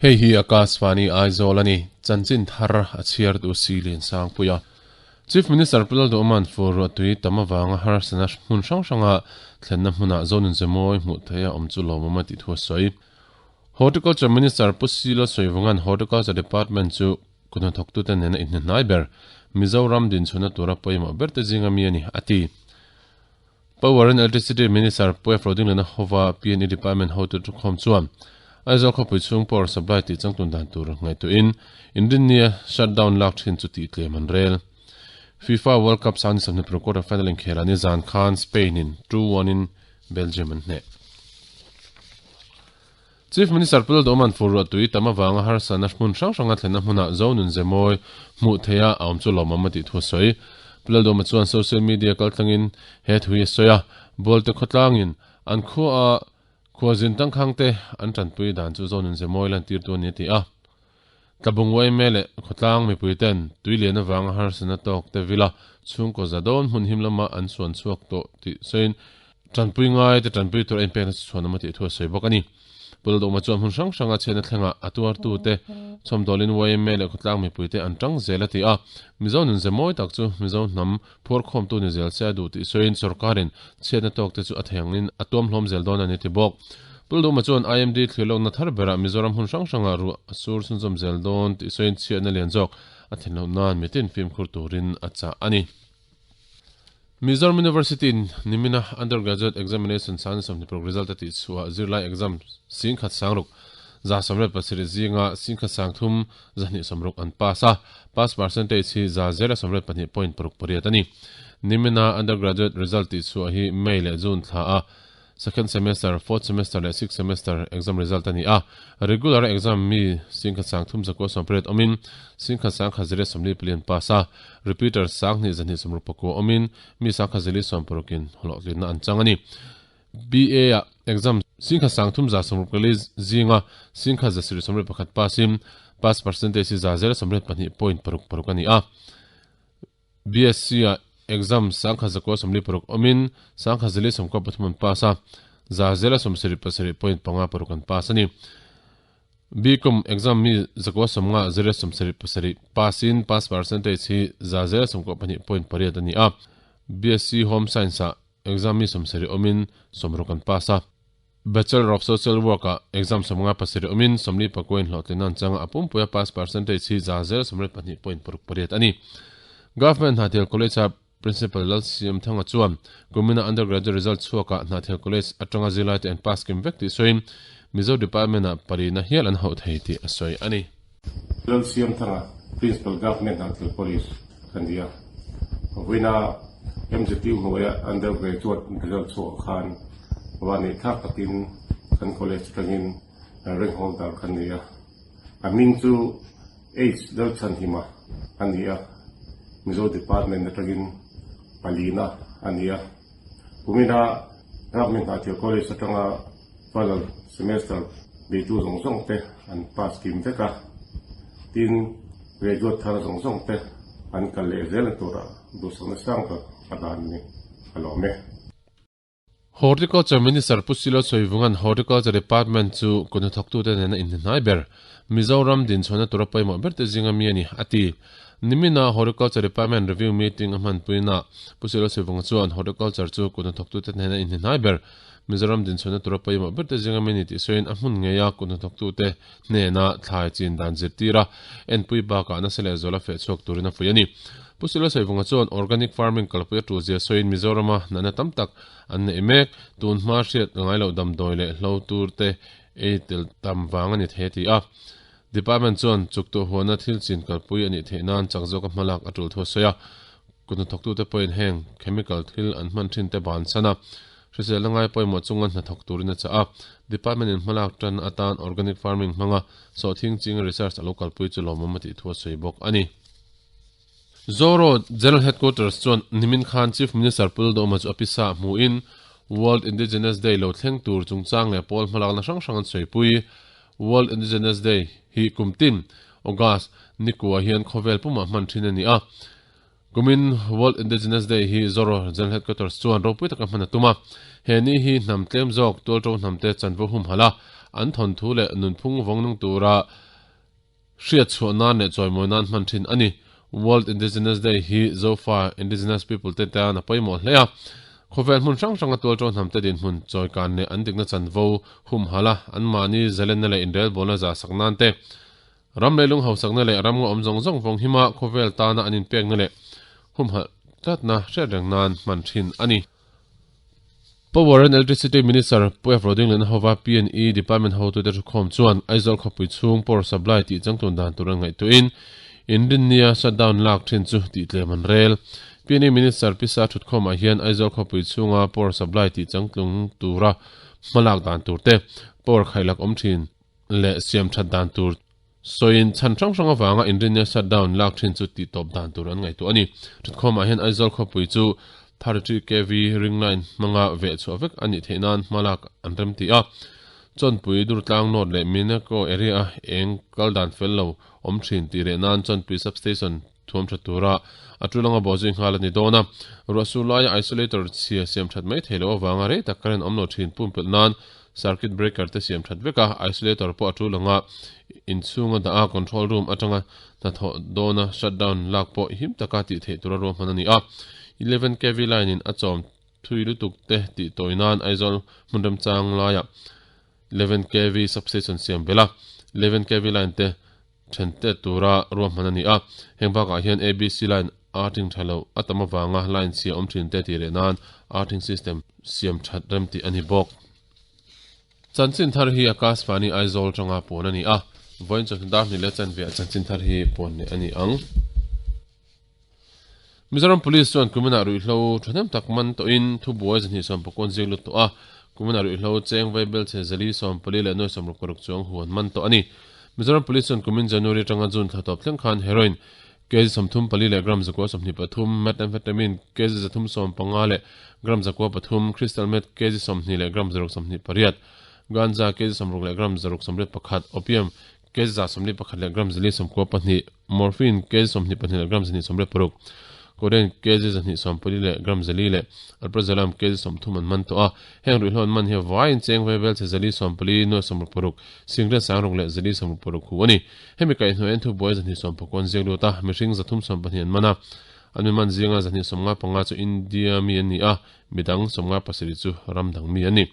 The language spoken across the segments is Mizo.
Hei hi Akashvani Aizawl a ni, chanchin thar a chhiar duh si Liansangpuia. Chief Minister Pu Lalduhman fur ruahtui tam avanga harsatna hmun hrang hranga thlenna hmunah Zonun Zemawi hmuh theih a awm chu lawmawm a tih thu a sawi. Horticulture Minister Pu Silo Sawivunga'n Horticulture Department chu kut hnathawktute nena inhne hnai ber, Mizoram dinchhuahna tura pawimawh berte zinga mi a ni, a ti. Power and Electricity Minister Pu F. Rodingliana hova PNE Department hotu thukhawm chuan Aizawl khawpui chhung power supply tih changtun dan tur ngaihtuahin Inrinnia shutdown lak thin chu tih tlem an rel. FIFA World Cup sang ni 26 quarter final inkhelah nizan khan Spain in 2-1 in Belgium an hneh. Chief Minister Pu Lalduhman fur ruah tui tam avanga harsatna hmun hrang hranga thlenna hmunah Zonun Zemawi hmuh theiha a awm chu lawmawm a tih thu a sawi. Pu Lalduhma chuan social media kaltlangin he thu hi a sawi a, Bualte khawtlangin an khua a khuazin tangkhangte an tanpui dan chu Zonun Zemawi lantirtu a ni a ti a. Tlabung uaime leh khawtlang mipuiten tui lian avanga harsatna tawk te vila chhungkaw za dawn hmun him lama an suan chhuak tawh tih sawiin tanpui ngai te tanpui tur a inpekna chu chhuan awm a tih thu a sawi bawk a ni. Pu Lalduhma chuan hmun hrang hranga chhiatna thlengah a tuartute chhawmdawlin yma leh khawtlang mipuite an tang zel a ti a, Mizo nunze mawi tak chu Mizo hnam phuarkhawmtu ni zel se a duh tih sawiin sorkarin chhiatna tawk te chu a thei angin a tuam hlawm zel dawn a ni ti bawk. Pu Lalduhma chuan IMD thlir lawkna thar berah Mizoram hmun hrang hrangah ruah a sur chhunzawm zel dawn tih sawiin chhiatna lian zawk a thlen loh nan mitin fimkhur turin a chah a ni. Mizoram University in nimina Undergraduate Examination sang 26 result a tih chhuah zirlai exam singkhat sangruk 187 zinga singkhat sangthum 260 an pass a, pass percentage hi 182.68 a ni. Nimina Undergraduate result tih chhuah hi May leh June thla a Second semester, fourth semester leh sixth semester exam result a ni a. Regular exam mi singkhat sang thum zakua 80 awmin singkhat sang khat ziriat 40 palian pass a. Repeater 20 260 pakua awmin mi 10 zili 60 in hlawhtlinna an chang a ni. BA ah exam singkhat sang thum 164 zinga singkhat 171 pass in pass percentage hi 102.66 a ni a. BSc ah exam 1946 awmin 1993 an pass a, 0.76.56 an pass a ni. BCom exam mi 950 0.77 pass in pass percentage hi 0.92.8 a ni a. BSc Home Science ah exam mi 70 awmin 60 an pass a. Bachelor of Social Work ah exam 57 awmin 49 in hlawhtlinna an chang a, a pumpuia pass percentage hi 0.02.68 a ni. Government Hnathel College a Principal Lalsiamthanga chuan kumina undergraduate result chhuakah Hnathel College atanga zirlaite an pass kim vek tih sawiin Mizo Department ah parina hial an hauh thei tih a sawi a ni. Lalsiamthanga, Principal Government Hnathel College ka ni a, vawiina MZU hnuaia undergraduate result chhuakah khan vah neih thlak takin kan college atangin rank holder ka ni a, a hming chu H Lalchhanhima a ni a, Mizo Department atangin palina a ni a, kumina Government Hnathel College atanga Final semester beitu zawng zawng te an pass kim vek a, tin graduate thar zawng zawng te an kal leh zel a turah duhsakna sang tak a dan ni a lawm e. Horticulture Minister Pu Silo Sawivunga'n Horticulture Department chu kut hnathawktute nena inhne hnai ber, Mizoram dinchhuahna tura pawimawh berte zinga mi a ni, a ti. Nimina Horticulture Department Review Meeting a hmanpuinaah Pu Silo Sawivunga chuan Horticulture chu kut hnathawktute nena inhne hnai ber, Mizoram dinchhuahna tura pawimawh berte zinga mi ni tih sawiin a hmun ngeia kut hnathawktute hnena thlai chin dan zirtir a, enpui bakah nasa leh zuala feh chhuak turin a fuih a ni. Pu Silo Saivunga chuan organic farming kalpui a tul zia sawiin Mizorama natna tam tak an neih mek, tun hma hriat ngai loh damdawi leh hlo tur te ei tel tam vang a ni thei a ti a. Department chuan chuktuah huana thil chin kalpui a nih theih nan chak zawka hmalak a tul thu a sawi a. Kut hnathawktute pawhin heng chemical thil an hman thin te bansan a, hriselna ngai pawimawh chunga hnathawk turin a chah a. Department in hmalak tan atan organic farming hmanga sawhthing ching research a lo kalpui chu lawmawm a tih thu a sawi bawk a ni. Zoro General Headquarters chuan nimin khan Chief Minister Pu Lalduhoma chu a pisa hmuhin World Indigenous Day lo thleng tur chungchang leh pawl hmalakna hrang hrang an sawipui. World Indigenous Day hi kum tin August nikua hian khawvel pumah hman thin a ni a. Kumin World Indigenous Day hi Zoro General Headquarters chuan ropui taka hman a tum a. He ni hi hnam tlem zawk tualṭo hnamte chanvo humhalh a, an thawnthu leh nunphung vawng nung tura hriat chhuah nan leh chawimawi nan hman thin a ni. World Indigenous Day hi Zofa, Indigenous people, te tan a pawimawh hle a. Khawvel hmun hrang hranga tualṭo hnamte dinhmun chawikan leh an dikna chanvo humhalh a, anmahni zalenna leh inrelbawlna zahsak nan te, Ram leilung hausakna leh ram nga awm zawng zawng vawng hima khawvel tana an inpekna leh humhalh tlatna hriat reng nan hman thin a ni. Power and Electricity Minister Pu F. Rodingliana hova P&E Department hotute thukhawm chuan Aizawl khawpui chhung power supply tih changtlun dan tur an ngaihtuahin Inrinnia shutdown lak thin chu tih tlem an rel. P&E Minister Pisa thutkhawmah hian Aizawl khawpui chhunga power supply tih changtlung tura hmalak dan tur te, power khaihlak awm thin leh siam that dan tur sawiin chhan hrang hrang avanga inrinnia shutdown lak thin chu tih tawp dan tur an ngaihtuah a ni. Thutkhawmah hian Aizawl khawpui chu 33 kv ring line hmanga veh chhuah vek a nih theih nan hma lak an rem ti a. Chawnpui Durtlang North leh Minako area a eng kal dan fel lo awm thin tih reh nan Chawnpui substation thuam tha tura a tul anga bawhzui nghal a ni dawn a. Ruahsur laia isolator chhia siam that mai thei loh avanga rei tak current awm lo thin pumpelh nan Circuit breaker te siam that vek a, isolator pawh a tul anga inchhunga dah a, control room atanga hnathawh dawna shutdown lak pawh him taka tih theih tura ruahman a ni a. 11 kv line in a chawm thui lutuk te tih tawi nan Aizawl hmun remchang laiah 11 kv substation siam belh a, 11 kv line te then tet tura ruahman a ni a. Heng bakah hian ABC line earthing tha lo a tam avanga line chhia awm thin te tih leh nan earthing system siam that rem tih a ni bawk. Chanchin thar hi Akashvani Aizawl tanga puan a ni a, vawiin chawhnu dar hnih leh chanveah chanchin thar hi puan leh a ni ang. Mizoram Police chuan kuminah ruihhlo thahnem tak man tawhin thubuai zahnih sawmpakawn ziak lut tawh a, kuminah ruihhlo cheng vaibelchhe zali sawmpali leh nuai sawmruk paruk chuang huan man tawh a ni. Mizoram Police chuan kumin January atanga June thla tawp thleng khan heroin kg 34 leh gram 123, methamphetamine kg 315 leh gram 103, crystal meth kg 20 leh gram 628, ganja kg 60 leh gram 681, opium kg 141 leh gram 492, Morphine kg 22 leh gram 226, Codeine kg 240 leh gram 4 leh Alprazolam kg 30 an man tawh a. Heng ruihhlo an man hi vaiin cheng ve vel chhe 440, nuai 66, singlet sangruk leh 466 hu a ni. Hemi kaihhnuai en thubuai 270 an ziak lut a, mihring 312 an man a. An mi man zinga 255 chu India mi an ni a, midang 57 chu ram dang mi an ni.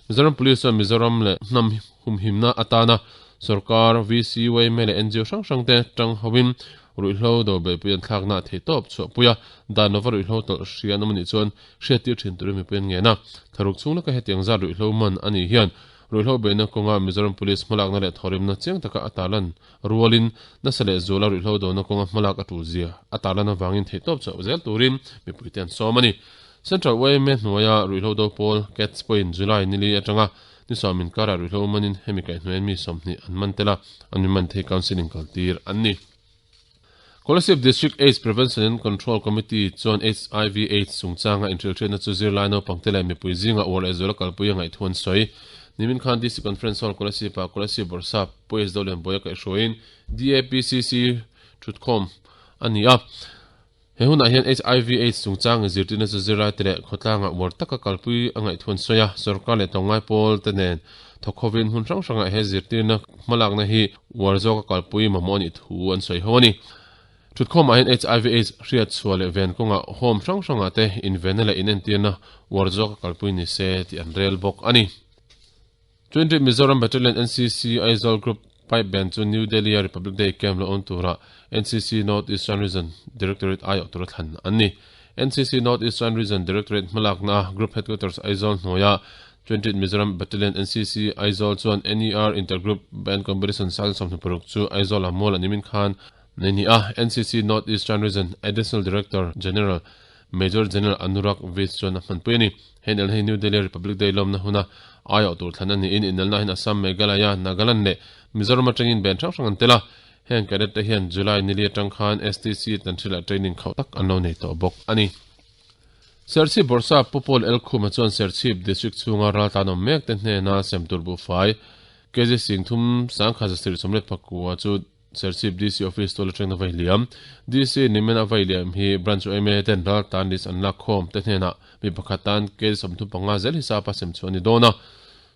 Mizoram Police chuan Mizoram leh hnam humhimna atana Sorkar, VC, yma leh ngo hrang hrang te tang hoin ruihhlo do beihpui an thlakna a thei tawp chhuahpui a, dan lova ruihhlo tawlh hria an awm anih chuan hriattir thin turin mipui an ngen a. Tharuk chhung laka hetiang zat ruihhlo man a nih hian ruihhlo beihna kawnga Mizoram Police hmalakna leh thawhrimna chiang taka a tarlan rualin nasa leh zuala ruihhlo dona kawnga hmalak a tul zia a tarlan avangin theihtawp chhuah zel turin mipuite an sawm a ni. Central yma hnuaia ruihhlo do pawl, CATS, pawhin July nili atanga Ni sawm inkarah ruihhlo manin hemi kaihhnuaiin mi 20 an man tel a, an mi man thei counselling kaltir an ni. Kolasib District AIDS Prevention and Control Committee chuan HIV AIDS chungchanga inhrilhhriatna chu zirlai naupangte leh mipui zinga uar leh zuala kalpui a ngaihthu an sawi. Nimin khan DC Conference Hall Kolasib-ah Kolasib Bawrhsap Pu S. Dolianbuaia kaihhruaiin DAPCC thutkhawm a ni a. He hunah hian HIV AIDS chungchang zirtirna chu zirlaite leh khawtlangah uar taka kalpui a ngaihthu an sawi a, sorkar leh tlawmngai pawl te nen thawkhovin hmun hrang hrangah he zirtirna hmalakna hi uar zawka kalpui mamawh a nih thu an sawi ho a ni. Thutkhawmah hian HIV AIDS hriat chhuah leh ven kawngah home hrang hrangah te invenna leh inentirna uar zawka kalpui ni se tih an rel bawk a ni. 20 Mizoram Battalion NCC Aizawl Group Pipe Band chu New Delhi-a Republic Day Camp lo awm tura NCC North Eastern Region Directorate aiawh tura thlan an ni. NCC North Eastern Region Directorate hmalakna Group Headquarters Aizawl hnuaia 20 Mizoram Battalion NCC Aizawl chuan NER Inter-Group Band Competition sang 26 chu Aizawl-ah mual a nimin khan nei ni a. NCC North Eastern Region Additional Director General Major General Anurag Vij chuan a hmanpui a ni. He inelna hi New Delhi Republic Day lawmna huna aiawh tur thlan a niin inelna hian Assam, Meghalaya, Nagaland leh Mizoram atangin band hrang hrang an tel a. Heng cadet te hian July nili atang khan STC Tanhril-ah training khauh tak an lo nei tawh bawk a ni. Serchhip Bawrhsap Pu Paul Elkhuma chuan Serchhip District chhunga raltlan awm mek te hnena sem tur buhfai kg 33,140 chu Serchhip DC Office tual atangin a vai liam. DC nimin a vai liam hi Branch yma ten ral tan list an lak khawm te hnenah mi pakhat tan kg 35 zel hisap a sem chu a ni dawn a.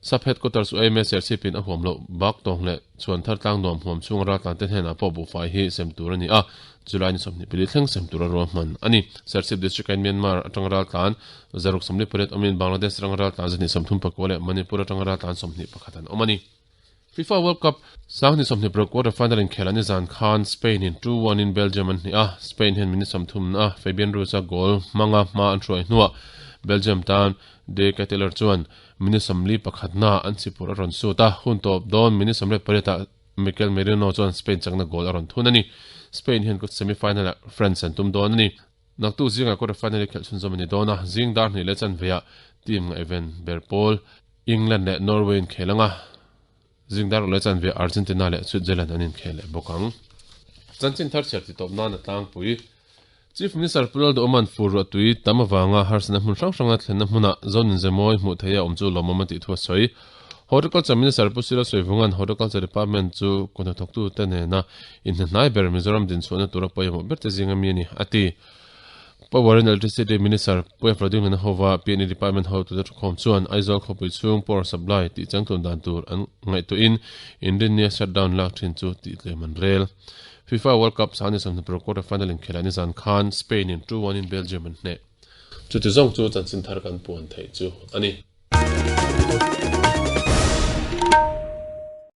Sub Headquarters yma Serchhip in a huam loh bak tawng leh chuan thar tlang nuam huam chhunga ral tlan te hnenah pawh buhfai hi sem tur a ni a, July ni 24 thleng sem tur a ruahman a ni. Serchhip District ah hian Myanmar atanga ral tlan 648 awmin Bangladesh atanga ral tlan 234 leh Manipur atanga ral tlan 21 an awm a ni. FIFA World Cup 2026 quarter final inkhelh an nizan khan Spain in 2-1 in Belgium an hnih a, Spain hian minute 30 na Fabian Ruiz-a goal hmanga hma an hruai hnuah Belgium tan De Ketelaere chuan minute 41 na an chipur a rawn sut a, hun tawp dawn minute 18 ah Mikel Merino chuan Spain chakna goal a rawn thun a ni. Spain hian semi final ah France an tum dawn a ni. Naktuk zingah quarter final i khelh chhunzawm a ni dawn a, zing dar hnih leh chanveah team ngaihven ber pawl England leh Norway inkhel anga zing dar leh chanveah Argentina leh Switzerland an inkhel leh bawk ang. Chanchin thar chhiar titawp nan a tlangpui. Chief Minister Pu Lalduhawma'n fur ruah tui tam avanga harsatna hmun hrang hranga thlenna hmuna Zonin Zemawi hmuh theih a awm chu lawmawm a tih thu a sawi. Horticulture Minister Pu Silo Sawivunga'n Horticulture Department chu kuthnathawktute nena inhnahnai ber Mizoram dinchhuahna tura pawimawh berte zinga mi a ni, a ti. Power and Electricity Minister Pu Efra Dinglana hova PNE Department hotute thukhawm chuan Aizawl khawpui chhung power supply tih changtlun dan tur an ngaihtuahin inrinnia shutdown lak thin chu tih tlem an rel. FIFA World Cup 2026 quarter final inkhelh ah nizan khan Spain in 2-1 in Belgium an hneh. Chuti zawng chu chanchin thar kan puan theih chu a ni.